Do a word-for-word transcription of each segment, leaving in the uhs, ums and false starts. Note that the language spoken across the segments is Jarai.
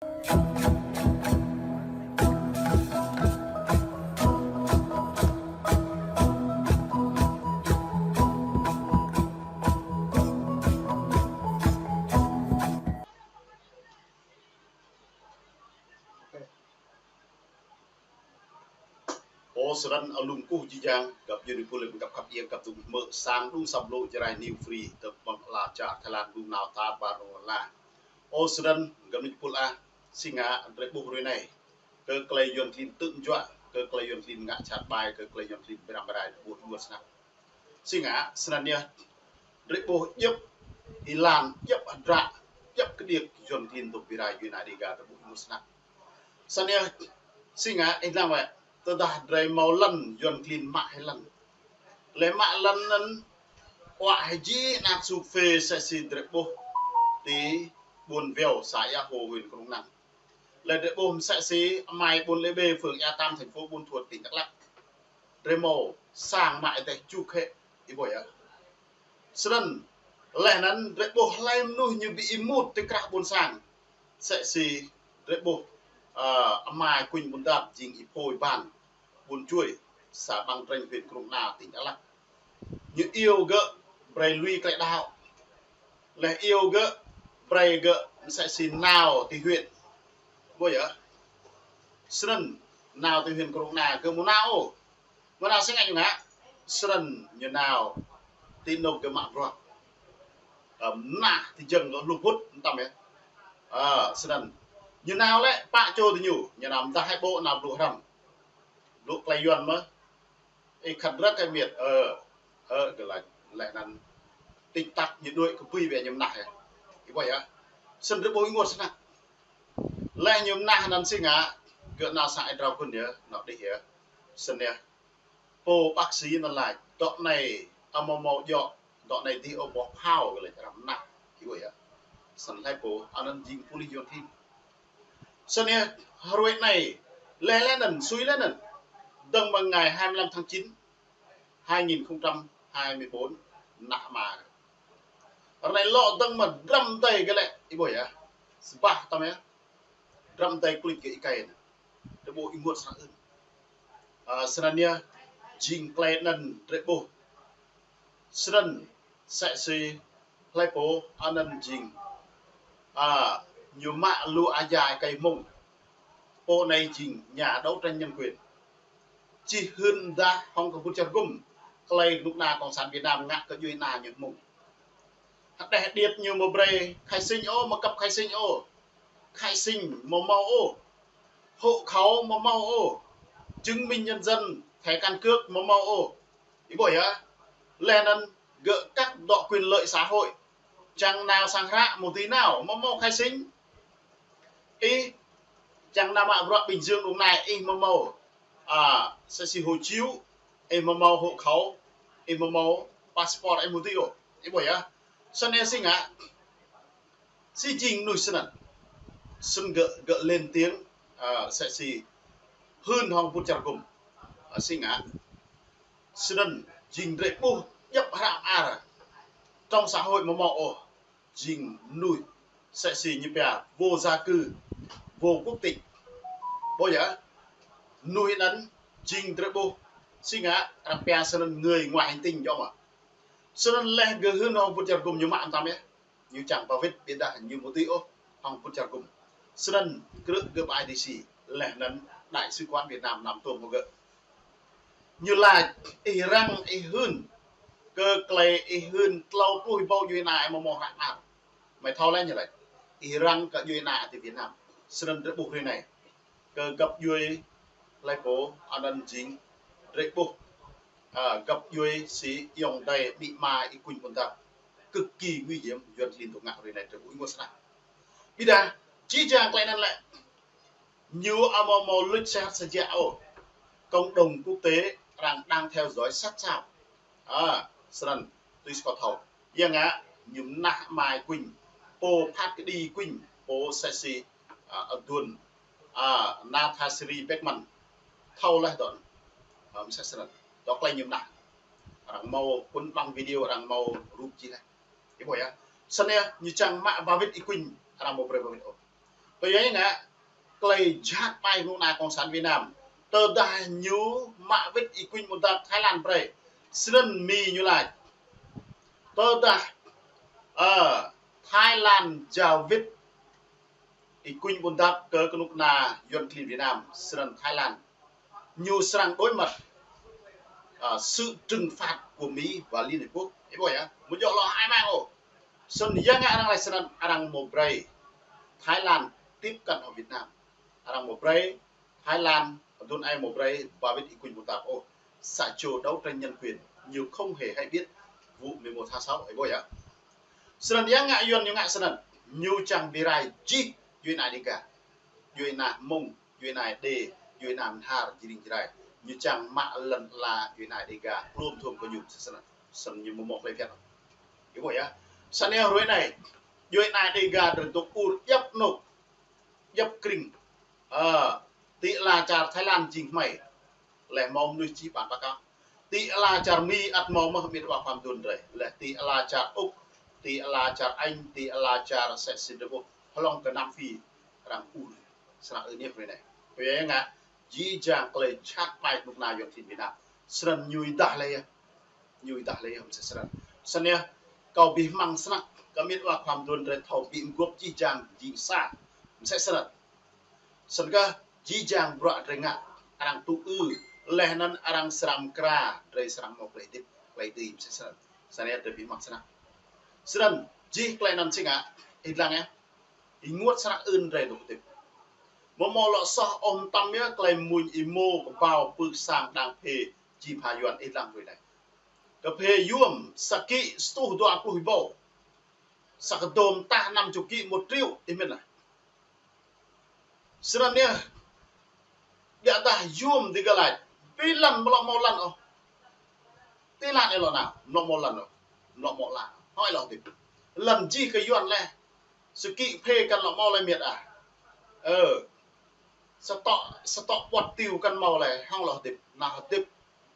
Ơ sơdăn, ơ lŏm kơkuh jih jang, găp djuai ania pơpŭ, găp khăp ieng, găp dŏ hmư̆ sang đŭng săp blŏ Jrai News Free, tơpă mơ̆ng ala čar Thái Lan đŭng nao tar ƀar rŏng lăn. Ơ sơdăn, găp djuai ania pơpŭ ah, si ngă drơi ƀuh hrơi anai, kơ tơlơi Yuăn klin tơ̆m juă, kơ tơlơi Yuăn klin ngă čăt ƀai, kơ tơlơi Yuăn klin bram brai, ƀuh ƀuh snăk. Si ngă, sơnăn yơh, drơi ƀuh djŏp êlan, djŏp hơdră, djŏp kơđiăk Yuăn klin tŭ bi rai djuai ania Dêga tơƀuh ƀuh snăk. Sơnăn yơh, si ngă, ih lăng wơ̆t, tơdah drơi mâo lăn Yuăn klin mă hĭ lăn. Lĕ mă lăn anŭn, kuă hĭ jih anak su kơphê mơsĕ si drơi ƀuh ti ƀuôn Viao, să Ia Hô, huyện Krông Năng. Lĕ drơi ƀuh mơsĕ si amai ƀuôn Lê Bê, phường Ia Tam, thành phố Buôn Thuột, tỉnh Đắk Lắk. Drơi mâo sang mă ih tĕh čuk hĕ, ih ƀuh yơh. Sơnăn, lĕ anŭn drơi ƀuh hlơi mơnuih ñu ƀu ih mŭt tơ krah ƀôn sang. Mơsĕ si drơi ƀuh, ơ, amai kuñ ƀuôn Dap jing Y Phôi Ban, ƀuôn Čuê, xã Bang Treng, huyện Krông Năng, tỉnh Đắk Lắk. Ñu iâu gơ̆ brơi lui tơlơi đaŏ. Lĕ iâu gơ̆ brơi gơ̆ mơsĕ si nao ti huyện. Ƀuh yơh. Sơnăn nao ti huyện Krông Năng gơ̆ ƀu nao ôh. Ƀu nao si ngă ñu ngă. Sơnăn ñu nao ti anŏ gơ̆ mă bruă. Ơ, mơnah ti jơ̆ng gơ̆ lu pŭt mơtam yơh. Ơ, sơnăn. Ñu nao lĕ pă čô ti ñu. Ñu nao mơdah hĭ ƀô̆ nao blŭ hrăm. Blŭ tơlơi Yuăn mơ̆. Ih khăt rơ̆k ih miêt, ơ, ơ, gơ̆ laĭ, lĕ anŭn tik tak ñu đuaĭ kơ bui ƀiă ñu mơnah yơh. Ih ƀuh yơh. Sơnăn drơi ƀuh ih ngă snăk. Lĕ ñu mơnah anŭn si ngă, gơ̆ nao sang ih drao kŭn yơh, nao đih yơh. Sơnăn yơh. Pô bác sĩ anŭn laĭ, dŏ anai, ơ mâo mâo djŏ, dŏ anai dih ôh ƀuh phao gơ̆ laĭ arăng mơnah. Ih ƀuh yơh. Sơnăn hlơi pô, anŭn jing pôlis Yuăn klin. Sơnăn yơh, hrơi anai, lĕ lĕ anŭn, sui lĕ anŭn. Dơ̆ng mơ̆ng ngày hai mươi lăm tháng chín, hai nghìn không trăm hai mươi bốn, mơnah mă. Ră anai lŏ dơ̆ng mơ̆ dram dai gơ̆ lĕ, ih ƀuh yơh. Sơbah tơm yơh. Dram dai kulit gơ̆ ih kai anŭn. Drơi ƀuh ih ngă snăk ưn. Ơ, sơnăn yơh, jing tơlơi anŭn drơi ƀuh. Sơnăn, mơsĕ si hlơi pô anŭn jing. Ơ, ñu mă lu aja ih kai mơ̆ng. Pô anai jing nhà đấu tranh nhân quyền. Čih hưn dah hŏng kơ ƀut čar gŭm. Tơlơi kơnuk kơna Cộng sản Việt Nam ngă kơ djuai ania ñu mơ̆ng. Hơđeh điêt ñu ƀu brơi khai sinh ôh, ƀu kăp khai sinh ôh. Khai sinh ƀu mâo ôh. Hộ khẩu ƀu mâo ôh. Chứng minh nhân dân, thẻ căn cước ƀu mâo ôh. Ih ƀuh yơh. Lĕ anŭn gơ̆ cắt đọ quyền lợi xã hội. Čang nao sang hră ƀu dưi nao, ƀu mâo khai sinh. Ih čang nao mă bruă Bình Dương đŭng anai, ih ƀu mâo, ơ, mơsĕ si hộ chiếu, ih ƀu mâo hộ khẩu, ih ƀu mâo passport, ih ƀu dưi ôh. Ih ƀuh yơh. Sơnăn yơh si ngă. Si jing mơnuih sơnăn. Sơnăn gơ̆, gơ̆ lên tiếng, ơ, mơsĕ si hưn hŏng ƀut čar gŭm. Ơ, si ngă. Sơnăn jing drơi ƀuh djŏp hră mơar. Trong xã hội ƀu mâo ôh. Jing mơnuih mơsĕ si ñu pia vô gia cư, vô quốc tịch. Ƀuh yơh. Mơnuih anŭn jing drơi ƀuh. Si ngă arăng pia sơnăn người ngoài hành tinh djŏ mơ̆. Sơnăn lĕ gơ̆ hưn hŏng ƀut čar gŭm ñu mă mơtam yơh. Ñu čang ba wĭt ƀiădah ñu ƀu dưi ôh hŏng ƀut čar gŭm. Sơnăn krư̆ gơ̆ pơ I D C, lĕ anŭn đại sứ quán Việt Nam năm tôm hŏng gơ̆. Ñu laĭ ih răng ih hưn, kơ tơlơi ih hưn tlâo pluh rơbâo djuai ania ih ƀu mâo hră mơar. Mơi thâo lĕ ñu laĭ. Ih răng kơ djuai ania ti Việt Nam. Sơnăn drơi ƀuh hrơi anai. Kơ găp djuai hlơi pô, anŭn jing drơi ƀuh. Ơ, găp djuai si ayŏng adơi amĭ ama ih kuñ ƀôn dap. Cực kỳ nguy hiểm, Yuăn klin tŭ ngă hrơi anai drơi ƀuh ih ngă snăk. Ƀiădah, jih jang tơlơi anŭn lĕ. Ñu ƀu mâo mâo luč sĕh sơjă ôh. Cộng đồng quốc tế arăng đang theo dõi sát sao. Ơ, sơnăn, tui si kâo thâo. Yua ngă, ñu mơnah amai kuñ. Pô phat kơđi kuñ, pô mơsĕ si, ơ, Adun, ơ, Nathasiri Beckman. Thâo laih dŏ. Ơ, mơsĕ sơnăn. Dŏ tơlơi ñu mơnah. Arăng mâo pŭn ƀăng video, arăng mâo rup jih laih. Ih ƀuh yơh. Sơnăn yơh, ñu čang mă ba wĭt ih kuñ, arăng ƀu brơi ba wĭt ôh. Tui yua ngă, klei jhat ƀai kơnuk kơna Cộng sản Việt Nam. Tơdah ñu mă wĭt Y Quynh Butag Thái Lan brơi. Snăn Mi ñu laĭ. Tơdah, ơ, Thái Lan jao wĭt Y Quynh Butag kơ kơnuk kơna Yuăn klin Việt Nam. Snăn Thái Lan ñu srăng đối mặt, à, sự trừng phạt của Mỹ và Liên Hiệp Quốc. Ih ƀuh yơh, mơ̆ djŏ lŏ hơai mang ôh. Snăn yua ngă arăng laĭ snăn, arăng mơ̆ brơi Thái Lan tiếp cận ở Việt Nam. Arăng mơ̆ brơi Thái Lan, dun ai mơ̆ brơi ba wĭt Y Quynh Butag ôh. Sa čô đấu tranh nhân quyền, ñu không hề hay biết vụ mười một tháng sáu, ih ƀuh yơh. Snăn yua ngă Yuăn ñu ngă snăn, ñu čang bi rai jih djuê ana Đêga, djuê ana Mông, djuê ana Êđê, djuê ana Mnhar, Jring Jrai. Ñu čang mă lăn ala djuê ana Đêga, klum thum kơ ñu, snăn, snăn ñu mơ̆ mơ̆ klei phiăn. Ih ƀuh yơh. Snăn yơh hruê anai, djuê ana Đêga drei dôk ur djăp anôk, djăp krĭng. Ơ, ti ala čar Thái Lan jing hmei. Leh mâo mơnuih čih bản báo cáo. Ti ala čar Mi ăt mâo mơh, mĭt wa khua mduôn drei. Leh ti ala čar Úc, ti ala čar Anh, ti ala čar sĕ sĭt dơ̆ng ƀuh. Hlŏng kơ Nam Phi, arăng ur. Snăn ơ nieh hruê anai. Hruê anai ngă, jih jang klei jhat ƀai kơnuk kơna Yuăn klin Việt Nam. Snăn ñu êdah leh yơh. Ñu êdah leh yơh, msĕ snăn. Snăn yơh, kâo bi hmăng snăk, kơ mĭt wa khua mduôn drei thâo bi mguôp jih jang jing sa. Msĕ snăn. Snăn kơ jih jang bruă drei ngă, arăng tŭ ư, leh anăn arăng srăng mkra, drei srăng mâo klei hdĭp, klei dưi, msĕ snăn. Snăn yơh drei bi hmăng snăk. Snăn, jih klei anăn si ngă, ih dlăng yơh. Ih ênguôt snăk ưn drei dôk hdĭp. Mơ̆ mâo lŏ soh ôh mtam yơh klei mmuñ êmô kơƀâo pưk sang đang phê či pha Yuăn ih dlăng hruê anai. Kơ phê yuôm sa kĭ sa êtuh dua pluh êbâo. Sa kơdôm tah năm čô kĭ một triệu ih mĭn ah. Snăn yơh. Ƀiădah yuôm digơ̆ laĭ. Bi lăn mlŏ mâo lăn ôh. Ti lăn ih lŏ nao, mlŏ mâo lăn ôh. Mlŏ mâo lăn. Hŏng ih lŏ hdĭp. Lăn jih kơ Yuăn leh. Sa kĭ phê kăn lŏ mâo leh mĭt ah. Ơ. Sa tŏ, sa tŏ ƀuăt tiu kăn mâo leh, hŏng lŏ hdĭp, nao hdĭp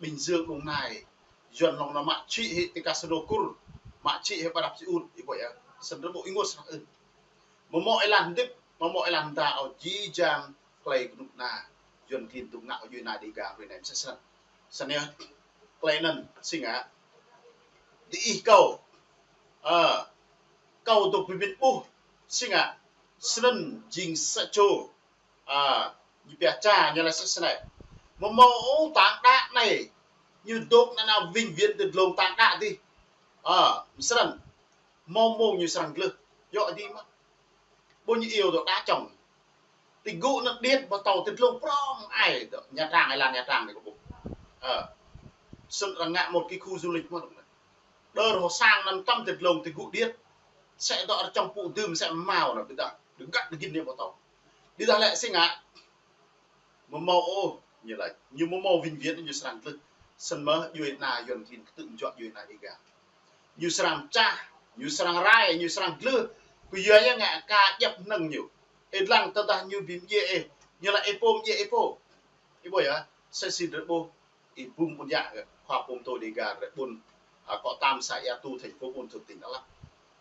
Bình Dương Đồng Nai. Yuăn hlŏng nao mă čhĭ hĭ ti casino kur, mă čhĭ hĭ ƀarăp čhĭ ŭt, ih ƀuh yơh. Snăn drei ƀuh ênguôt snăk ưn. Mơ̆ mâo ih lăn hdĭp, mơ̆ mâo ih lăn mda ôh jih jang klei kơnuk kơna Yuăn klin dôk ngă djuê ana Đêga hruê anai msĕ snăn. Snăn yơh, klei anăn si ngă. Diih kâo, ơ, kâo dôk bi mĭn ƀuh si ngă. Snăn jing sa čô, ơ, ñu pia ča ñu laĭ msĕ snei. Mơ̆ mâo ôh tang đă anei, ñu dôk nanao vĩnh viễn ti dlông tang đă dih. Ơ, msĕ snăn. Mâo mông ñu srăng glưh. Djŏ dih mơh. Ƀuh ñu iâu dŏ đá čŏng. Ti gŭ anăn điêt ƀu tâo ti dlông prŏng ai dŏ Nha Trang, ai lăn Nha Trang anei kơ ƀuh. Ơ. Snăn arăng ngă một cái khu du lịch mơh. Đơr hŏ sang anăn tăm ti dlông ti gŭ điêt. Sĕ dŏ arăng čŏng pŭ dưm sĕ mâo anăn ƀiădah. Dơgăt dơgin ñu ƀu tâo. Ƀiădah lĕ si ngă. Mơ̆ mâo ôh, ñu laĭ. Ñu mơ̆ mâo vĩnh viễn ñu srăng glưh. Snăn mơh djuê ana Yuăn klin ktư̆ mjuă djuê ana Đêga. Ñu srăng čah, ñu srăng rai, ñu srăng glưh. Kyua yơh ngă ka djăp hnơ̆ng ñu. Ih dlăng tơdah ñu bi mdjiê ih, ñu laĭ ih pô mdjiê ih pô. Ih ƀuh yơh, sĕ sĭt drei ƀuh, ih bum ƀun yă gơ̆, khua pô mtô Đêga drei ƀuôn, a, Kŏ Tam xã Ea Tu, thành phố Buôn Thuột, tỉnh Đắk Lắk.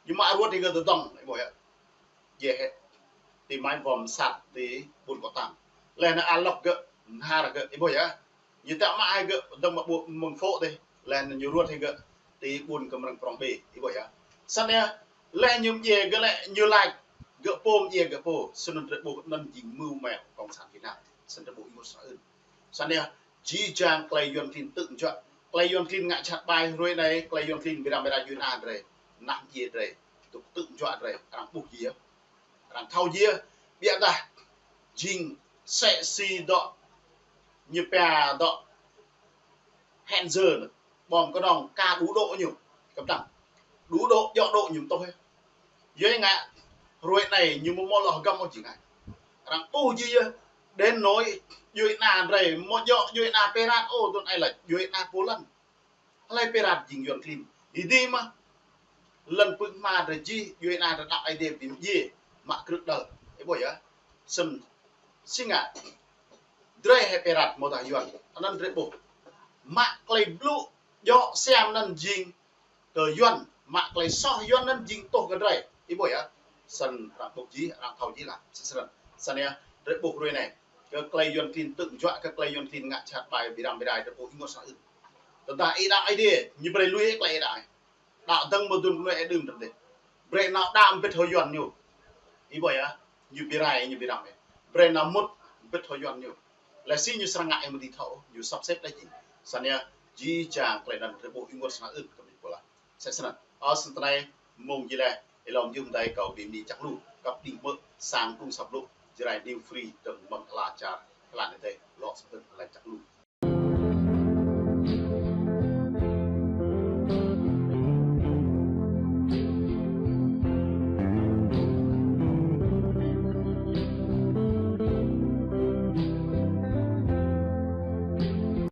Ñu mă ruăt ih gơ̆ tơdŏng, ih ƀuh yơh. Djeh hĕ. Ti mai vom sat ti ƀuôn Kŏ Tam. Leh anăn alŏk gơ̆, mhar gơ̆, ih ƀuh yơh. Ñu tăk mă hĕ gơ̆, dơ̆ng mă ƀuh mơ̆ng phŏ dih. Leh anăn ñu ruăt hĕ gơ̆, ti ƀuôn Kơmrơ̆ng Prŏng Bê, ih ƀuh yơh. Snăn yơh, leh ñu mdjiê gơ̆ lĕ, ñu lač, gơ̆ pô mdjiê gơ̆ pô, snăn drei ƀuh anăn jing mưu mẹo Cộng sản Việt Nam. Snăn drei ƀuh ênguôt snăk ưn. Snăn yơh, jih jang klei Yuăn klin ktư̆ mjuă. Klei Yuăn klin ngă jhat ƀai hruê anei, klei Yuăn klin bi răm bi rai djuê ana drei. Nah mdjiê drei, dôk ktư̆ mjuă drei, arăng ƀuh jih yơh. Arăng thâo jih, ƀiădah jing sĕ si dŏ ñu pia dŏ hẹn giờ anăn, ƀơ̆ng kơnơ̆ng ka đủ độ ñu, kơptăng. Đủ độ, djŏ độ ñu mtŭh yơh. Yua ngă, hruê anei ñu mơ̆ mâo lŏ hgăm ôh jing ai. Arăng ƀuh jih yơh, đến nỗi djuê ana drei, mơ̆ djŏ djuê ana Pê Rat ôh, dŭn ai lač djuê ana pô lăn. Hlei Pê Rat jing Yuăn klin. Ih dih mơh. Lăn pưk hma drei jih, djuê ana drei đăo Aê Diê bi mdjiê. Mă krư̆ đăl. Ih ƀuh yơh. Snăn si ngă. Drei hĕ Pê Rat mơ̆ dah Yuăn. Anăn drei ƀuh. Mă klei blŭ djŏ siam anăn jing kơ Yuăn. Mă klei soh Yuăn anăn jing tuh kơ drei. Ih ƀuh yơh. Săn arăng ƀuh jih, arăng thâo jih lah. Săn, săn, săn yơh, drei ƀuh hrơi anai. Kơ klei Yuăn klin tơ̆ng juă, kơ klei Yuăn klin ngă jhat ƀai ƀiram ƀirai drei ƀuh ih ngă sang ưn. Tơdah ih đaŏ Aê Diê, ñu brei lui klei ih đaŏ. Đaŏ dơ̆ng mơ̆ dŭn kơnuih ih đưm tơdih. Brei nao đaŏ mbĭt hŏ Yuăn ñu. Ih ƀuh yơh, ñu ƀirai, ñu ƀiram yơh. Brei nao mŭt mbĭt hŏ Yuăn ñu. Lĕ si ñu srăng ngă ih mơ̆ ih thâo, ñu sắp xếp lĕ jing. Săn yơh, jih jang klei anăn drei ƀuh ih ngă sang ưn kơ ƀing pô lah. Sĕ snăn. Ơ, snăn tơnai, mông jih leh, ih lŏm jum dai kâo bi mni čăk lu, kăp đĭ mơ̆, sang kung săp lu, Jrai New Free, dơ̆ng mơ̆ng ala čar, ala anai dai, lŏ sơpơ̆n ala čăk lu.